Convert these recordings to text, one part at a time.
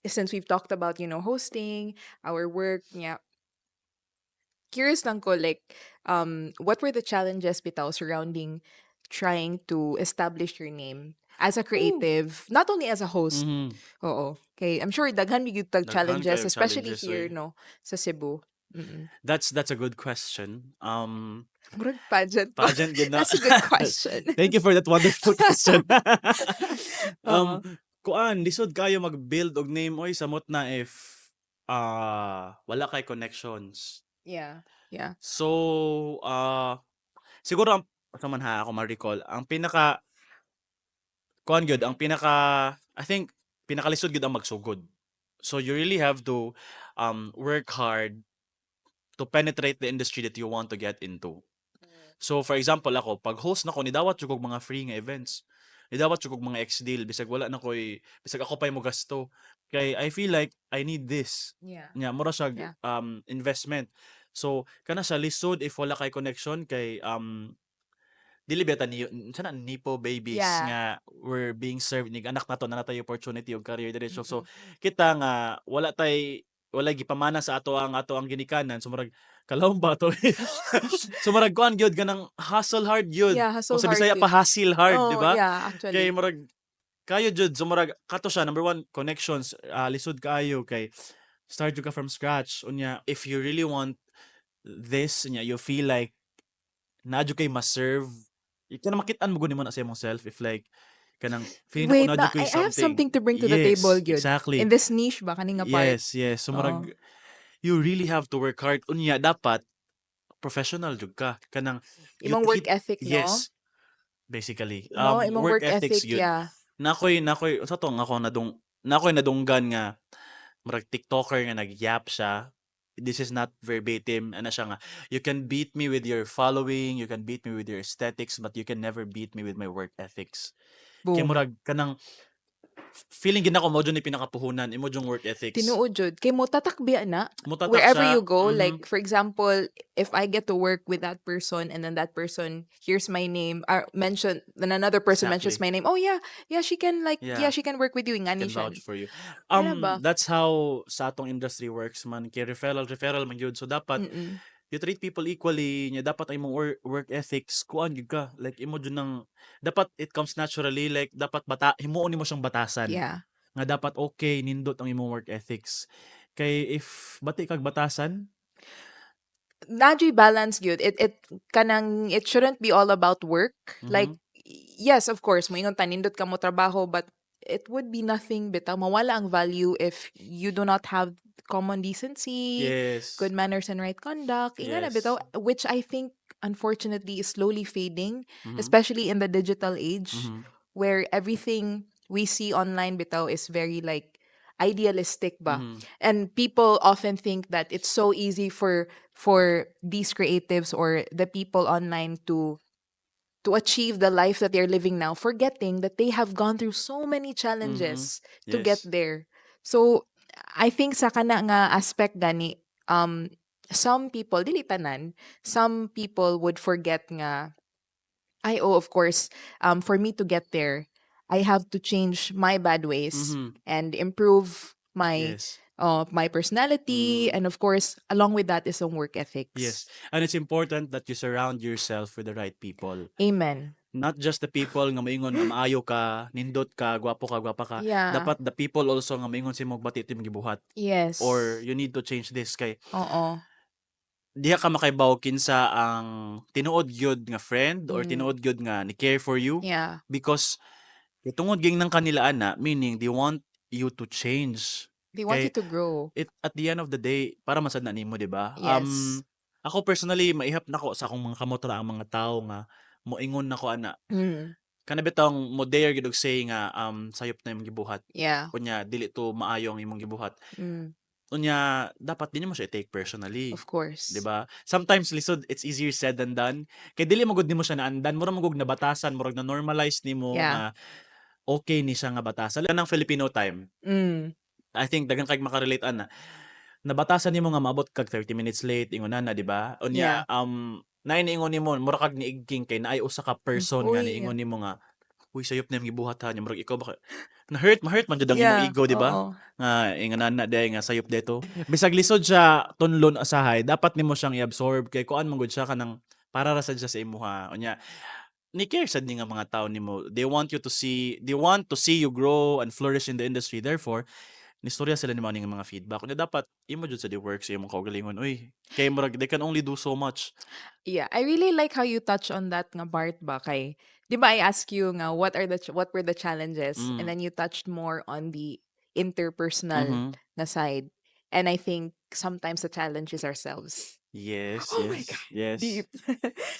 Since we've talked about hosting, our work, yeah. Curious lang ko, like, what were the challenges bitaw surrounding trying to establish your name as a creative, not only as a host? Oo. Okay, I'm sure daghan gyud tag Daghan challenges, kayo especially challenges, here, oy. No, sa Cebu. That's a good question. Murag pageant ba? Pageant gyud na. That's a good question. Thank you for that wonderful question. Oo. Kuan, lisod kayo mag-build og name oy, samot na if wala kay connections. So, siguro ang asa man ha ako ma-recall, ang pinaka kuan gyud, ang pinaka, I think pinakalisod gyud ang magsugod. So you really have to work hard to penetrate the industry that you want to get into. So for example ako, pag host nako, nidawat jud kog mga free nga events. Nidawat jud kog mga ex-deal bisag wala na koy, bisag ako pa'y mogasto. Kay I feel like I need this. Nya mura siya investment. So kana siya lisod if wala kay connection kay dili ba ta niyo unsa na, nepo babies nga we're being served nig anak nato na natay opportunity og career diretso. So kita nga wala tay, walay gipamana sa ato ang ginikanan, so murag kalawom ba to? So murag kuan gyud, kanang hustle hard gyud. Yeah, hustle O sa hard Bisaya gyud. pa, hustle hard, Oh, di ba? yeah, actually. Kay murag kayo jud, so murag kato siya, number one, connections, lisod kaayo kay start jud ka from scratch. Unya if you really want this, unya you feel like naa jud kay ma-serve, kana makit-an mo gud nimo na sa imong self if like kanang feeling Wait, ko na, na jud ko'y I have something to bring to the table gyud. In this niche ba, kani nga part. Yes. So Oo. Murag you really have to work hard. Unya dapat professional jud ka. Kanang you Imong work hit ethic, no? Yes. Basically. No, imong work work ethics ethic, gyud. Nakoy sa to nga ako nadung nakoy nadunggan nga murag TikToker nga nagyap siya. This is not verbatim, ana siya nga, "You can beat me with your following, you can beat me with your aesthetics, but you can never beat me with my work ethics." Kay Boom. Murag kanang feeling gid nako mao jud ni pinakapuhunan imo jung work ethics. Tinuod jud. Kay mo tatak biya na. Motatak Wherever siya. You go, like for example, if I get to work with that person and then that person hears my name or mention, then another person mentions my name, "Oh yeah, she can like, yeah, she can work with you." Ingani Can siya. Vouch for you. Kana ba? That's how sa atong industry works man kay referral referral man gyud. So dapat you treat people equally nya dapat ang imong work ethics kuan gyud ka. Like imo jud nang dapat it comes naturally, like dapat bata himuon nimo siyang batasan. Nga dapat okay nindot ang imong work ethics. Kay if bati kag batasan, Naa juy balance gyud. It kanang it shouldn't be all about work. Like yes, of course, moingon ta nindot ka mo trabaho, but it would be nothing bitaw, mawala ang value if you do not have common decency, good manners and right conduct. Ingana bitaw, which I think unfortunately is slowly fading, especially in the digital age where everything we see online bitaw is very like idealistic ba. And people often think that it's so easy for these creatives or the people online to achieve the life that they're living now, forgetting that they have gone through so many challenges to get there. So I think sa kana nga aspect gani, some people, dili tanan, some people would forget nga ay, oh, of course, for me to get there I have to change my bad ways and improve my my personality, and of course along with that is some work ethics. Yes. And it's important that you surround yourself with the right people. Amen. Not just the people nga moingon nga maayo ka, nindot ka, gwapo ka, gwapa ka. Dapat the people also nga moingon sa imong bati imong gibuhat. Or you need to change this kay Oo. Diha ka makaibaw kinsa ang tinuod gyud nga friend or tinuod gyud nga ni care for you because kay tungod ging nang kanila ana, meaning they want you to change. They want Kay you to grow. It at the end of the day para man sad na nimo, di ba? Yes. Ako personally, maihap nako sa akong mga kamot ra ang mga tawo nga moingon nako ana. Kana bitawng mo dare gyud og say nga sayop na imong gibuhat. Unya dili to maayo ang imong gibuhat. Unya dapat dili mo siya i-take personally. Of course. 'Di ba? Sometimes lisod, it's easier said than done. Kay dili man gud nimo siya naandan, mura man gud nabatasan, murag na-normalize nimo nga okay ni siya nga batasan. Kanang Filipino time. I think daghan kay maka-relate ana. Nabatasan nimo nga maabot kag 30 minutes late, ingon ana, di ba? Unya naay niingon nimo, mura kag niigking kay naay usa ka person nga Uy. Niingon nimo nga "Uy, sayop na imong gibuhat ha." Nya murag ikaw ba ka na-hurt, ma-hurt man jud ang imong ego, di ba? Oo. Nga inganana diay nga sayop dito. Bisag lisod siya tunlon usahay, dapat nimo siyang i-absorb kay kuan man gud siya, kanang para ra sad siya sa imuha. Unya ni care sad ni nga mga tao nimo. They want to see you grow and flourish in the industry. Therefore, nistorya sila nimo aning mga feedback. Unya dapat imo jud sa di work sa imong kaugalingon. Uy, kay murag they can only do so much. Yeah, I really like how you touch on that nga part ba, kay 'di ba I ask you nga what were the challenges, and then you touched more on the interpersonal na side. And I think sometimes the challenge is ourselves. Oh my God. Deep.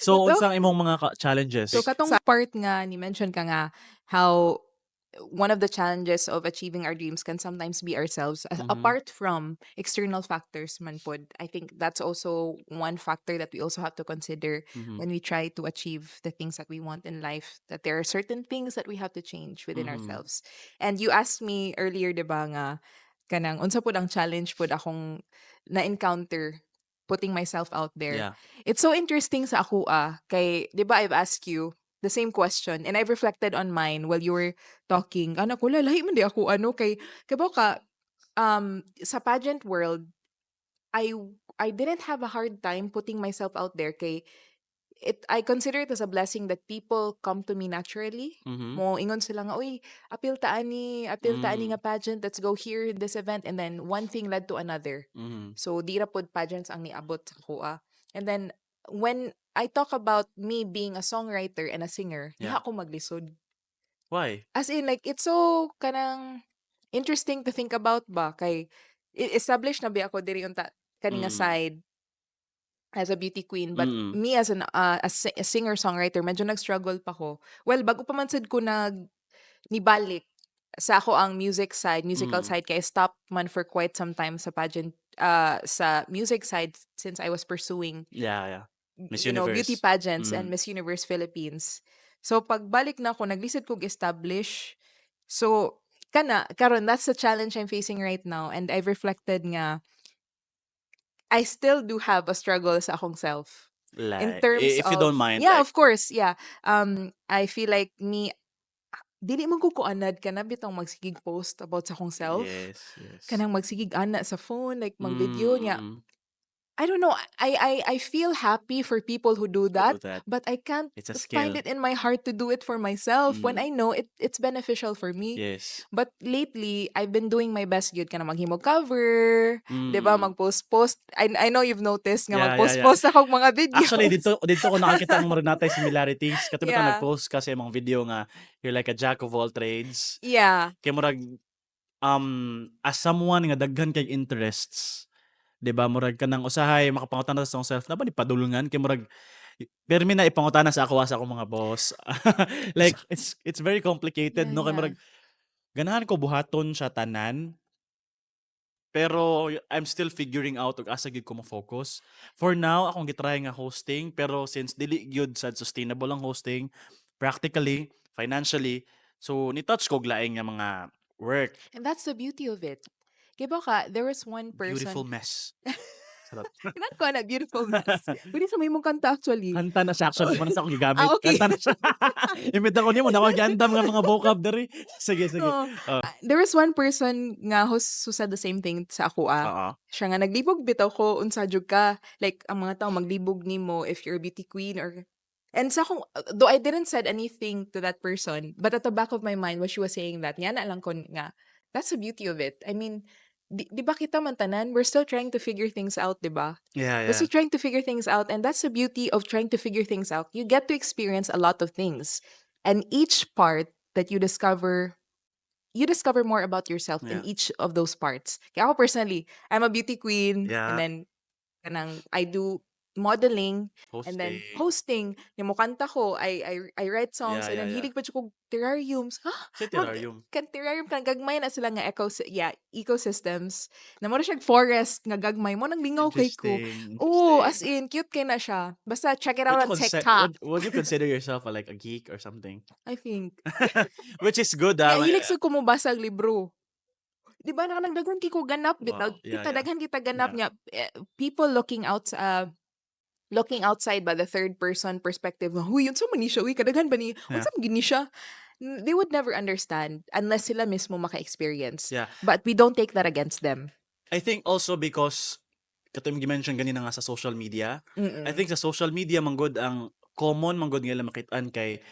So Ito? Unsang imong mga challenges? So katong part nga ni mention ka nga how one of the challenges of achieving our dreams can sometimes be ourselves, apart from external factors man pod. I think that's also one factor that we also have to consider when we try to achieve the things that we want in life, that there are certain things that we have to change within ourselves. And you asked me earlier, diba, nga kanang unsa pod ang challenge pod akong na-encounter putting myself out there. It's so interesting sa ako kay 'di ba I've asked you the same question and I've reflected on mine while you were talking. Ana ko, lahi man di ako ano, kay kabalo ka, sa pageant world I didn't have a hard time putting myself out there kay it I consider it as a blessing that people come to me naturally. Mo ingon sila nga, "Uy, apil ta ani, apil ta ani nga pageant, let's go here in this event," and then one thing led to another. So di ra pod pageants ang niabot sa akoa. And then when I talk about me being a songwriter and a singer, diha ako maglisod. Why? As in, like, it's so kanang interesting to think about ba, kay established na ba ako diri unta kani nga side as a beauty queen, but me as an a singer-songwriter, medyo nag-struggle pa ko. Well, bago pa man sad ko nag nibalik sa ako ang music side, musical side, kay I stopped man for quite some time sa pageant, sa music side since I was pursuing Miss beauty Universe. Pageants and Miss Universe Philippines. So pagbalik na ako, naglisod kog establish. So kana karon, that's the challenge I'm facing right now, and I've reflected nga I still do have a struggle sa akong self. In Like, terms if you of don't mind, Yeah, like of course, yeah. I feel like me, dili man ko kuanad kana bitong magsigig post about sa akong self. Kanang magsigig ana sa phone, like mag-video niya. I don't know, I feel happy for people who do Who do that, that. but I can't It's a find skill. It in my heart to do it for myself when I know it's beneficial for me. But lately, I've been doing my best gyud kana maghimo cover, 'di ba, mag-post-post. I know you've noticed nga mag-post-post akong mga videos. Actually, dito ko nakakita ang murag natay similarities. Kato bitong nag-post ka sa imong video nga you're like a jack of all trades. Kay murag as someone nga daghan kay interests, 'di ba, murag kanang usahay makapangutana sa akong self na ba ni padulngan, kay murag permi na ipangutana sa ako sa akong mga boss. Like, it's very complicated, no, kay murag ganahan ko buhaton siya tanan. Pero I'm still figuring out ug asa gyud ko mo-focus. For now, akong gi-try nga hosting, pero since dili gyud sad sustainable ang hosting practically, financially, so ni-touch kog laing nga mga work. And that's the beauty of it. Kabalo ka, there was one person Beautiful mess. Charot. Kinat ko na beautiful mess. Pwede sa may mong kanta actually. Kanta na siya actually, mo na sa akong gigamit. Ah, okay. Kanta na siya. Imit ako nimo, na ako giandam nga mga vocab diri. Sige, sige. Oo. Oh. Ah, there was one person nga who said the same thing sa ako ah. Oo. Siya nga naglibog bitaw ko unsa jud ka. Like ang mga tao maglibog nimo if you're a beauty queen or and sa akong, though I didn't said anything to that person, but at the back of my mind when she was saying that, nga na lang ko nga that's the beauty of it. I mean, di ba kita man tanan, we're still trying to figure things out, di ba? Yeah. We're still trying to figure things out, and that's the beauty of trying to figure things out. You get to experience a lot of things. And each part that you discover more about yourself in each of those parts. Kaya ako personally, I'm a beauty queen, and then kanang I do modeling, and then Hosting. Hosting, yung mukanta ko, I write songs, and then hilig pa jud kog terrariums. Ha? Sa terrarium. Kan terrarium kan gagmay na sila nga eco yeah, ecosystems. Na mo na siyang forest nga gagmay mo nang lingaw kay ko. Interesting. Oh, as Interesting. in cute kay na siya. Basta check it out Would you on TikTok. Would you consider yourself like a geek or something? I think. Which is good ah. Yeah, hilig sa ko mobasa og libro. Di ba nakanang daghan kay ko ganap bitaw. Kita daghan kita ganap nga eh, people looking out looking outside by the third person perspective, huy, unsa man ni siya, uy, kadaghan ba ni, unsa man gini siya? They would never understand unless sila mismo maka-experience. But we don't take that against them. I think also because katong gi-mention ganina nga sa social media, I think sa social media man gud ang common man gud nga ilang makit-an kay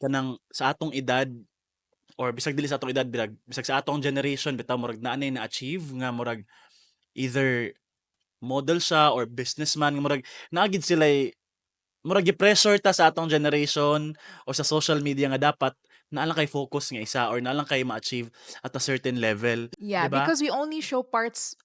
kanang sa atong edad or bisag dili sa atong edad, bisag sa atong generation bitaw, murag naa nay na-achieve nga murag either model siya or businessman nga murag naa gid sila'y murag gi-pressure ta sa atong generation o sa social media nga dapat naa lang kay focus nga isa or naa lang kay ma-achieve at a certain level, 'di ba? Because we only show parts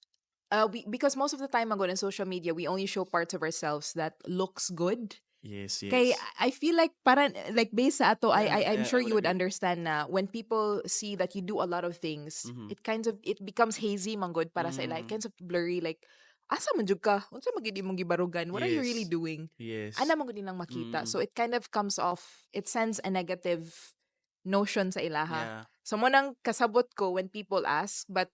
we because most of the time man in social media, we only show parts of ourselves that looks good. Kay I feel like parang like based sa ato, I'm Yeah, sure I would you would agree. Understand na when people see that you do a lot of things, it kind of it becomes hazy man gud para sa ila. It kinds of blurry, like asa man jud ka? Unsa man gid imong gibarugan? What are you really doing? Ana man gud nilang makita. So it kind of comes off, it sends a negative notion sa ilaha. So mao nang kasabot ko when people ask, but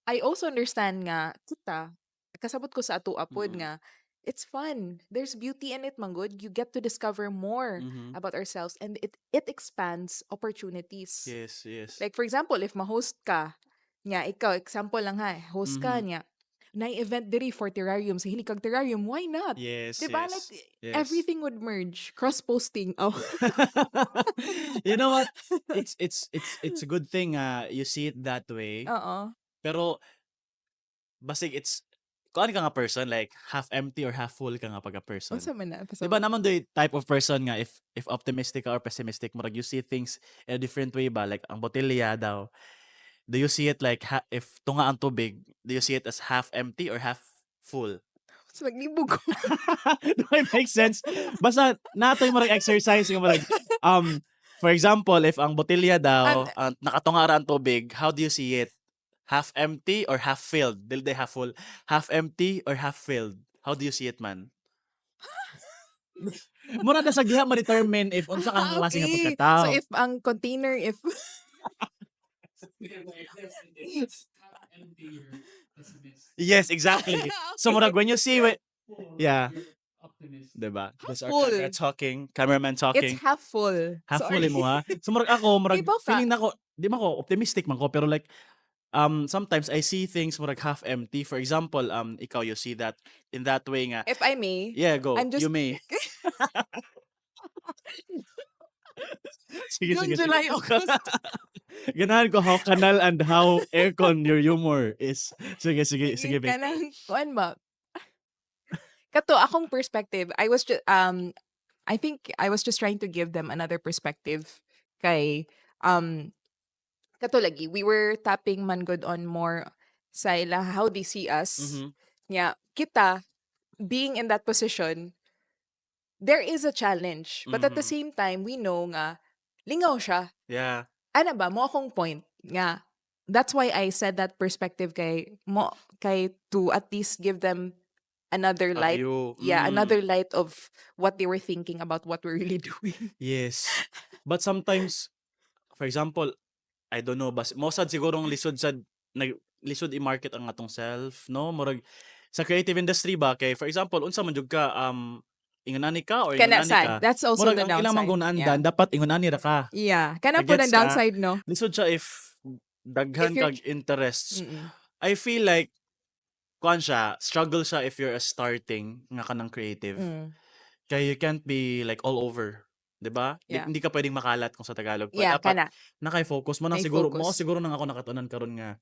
I also understand nga kita kasabot ko sa ato pod nga it's fun. There's beauty in it man gud. You get to discover more about ourselves and it expands opportunities. Like for example, if ma-host ka, nya ikaw, example lang ha, host ka nya, na event diri for terrarium, sa hilig kag terrarium, why not? Diba? Like everything would merge. Cross-posting. Oh. You know what? It's a good thing you see it that way. Oo. Pero basig it's kuan ka nga person, like half empty or half full ka nga pagka person. Unsa man na? Di ba naman doy type of person nga if optimistic ka or pessimistic, murag you see things in a different way ba? Like ang botelya daw. Do you see it like if tunga ang tubig, do you see it as half empty or half full? Mas naglibog ko. Do I make sense? Basta naa toy murag exercise nga murag for example, if ang botelya daw ang nakatunga ra ang tubig, how do you see it? Half empty or half filled? Dili day half full. Half empty or half filled? How do you see it man? Mura na sa diha ma-determine if unsa kang klase nga pagkatao. So if ang container, if It's half empty, you're pessimist. Yes, exactly. So murag when you see it, Full, you're optimist. Diba? That's our Full. Camera talking, cameraman talking. It's half full. Half full Sorry. mo ha. So murag ako, murag Ibaw ka. Feeling nako, di man ko optimistic man ko, pero like sometimes I see things murag half empty. For example, ikaw, you see that in that way nga. If I may, Yeah, go. I'm just You may. Sige, June, sige, sige. July, August. Ganahan ko how kanal and how aircon your humor is. Sige, sige, sige, babe. Kanang, kuan ba? Kato, akong perspective, I was just, I think I was just trying to give them another perspective kay, kato lagi, we were tapping man gud on more sa ila, how they see us. Nya, kita, being in that position, there is a challenge. But at the same time, we know nga, lingaw siya. Ana ba, mao akong point nga, that's why I said that perspective kay mo kay to at least give them another A light. View. Yeah, another light of what they were thinking about what we're really doing. Yes. But sometimes, for example, I don't know, bas mao sad sigurong lisod sad nag lisod i-market ang atong self, no? Murag sa creative industry ba kay for example, unsa man jud ka, ingon ani ka or ingon Kana ani sad. ka? That's also Murag the ang ilang downside. manggong naandan dapat ingon ani ra ka. Yeah, kana po Nagets ang ka? Downside, no? Lisod siya if daghan If you're kag interests. I feel like kuan siya, struggle siya if you're a starting nga kanang creative. Kay you can't be like all over, 'di ba? Di Hindi ka pwedeng makalat kung sa Tagalog pa. Yeah, Dapat kana. naka-focus mo nang May siguro mo focus. Siguro nang ako nakatunan karon nga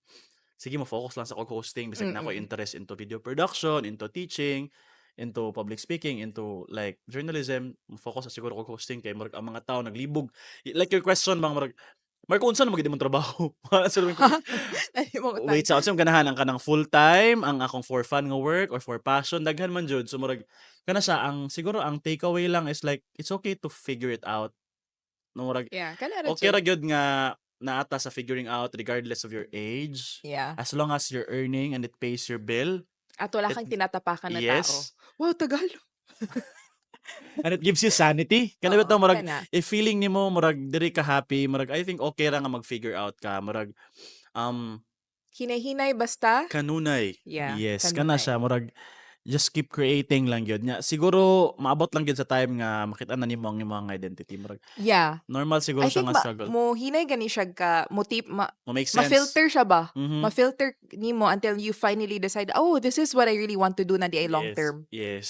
sige, mo focus lang sa kog hosting bisag naa koy interest into video production, into teaching, into public speaking, into like journalism, mo focus sa siguro kog hosting kay murag ang mga tao naglibog. Like your question bang murag, "Marco, unsa na man gid imong trabaho?" Wait, sa unsa ganahan ang kanang full time, ang akong for fun nga work or for passion, daghan man jud. So murag kana siya, ang siguro ang takeaway lang is like it's okay to figure it out. No, murag Yeah, kana ra okay jud. Ra gyud nga naa ta sa figuring out regardless of your age. As long as you're earning and it pays your bill. At wala kang tinatapakan na tao. Wow, Tagalog. And it gives you sanity. Kana Oo, bitaw murag kana. If feeling nimo murag diri ka happy, murag I think okay ra nga mag-figure out ka. Murag Hinay-hinay basta. Kanunay. Yeah, Yes, kana kanunay. Siya murag Just keep creating lang gyud. Nya siguro maabot lang gyud sa time nga makita na nimo ang imong identity. Murag normal siguro I siya think nga ma, struggle. Mo hinay gani siya ka mo tip ma, Mo make sense. Ma-filter siya ba? Mhm. Ma-filter nimo until you finally decide, "Oh, this is what I really want to do na diay long term." Yes.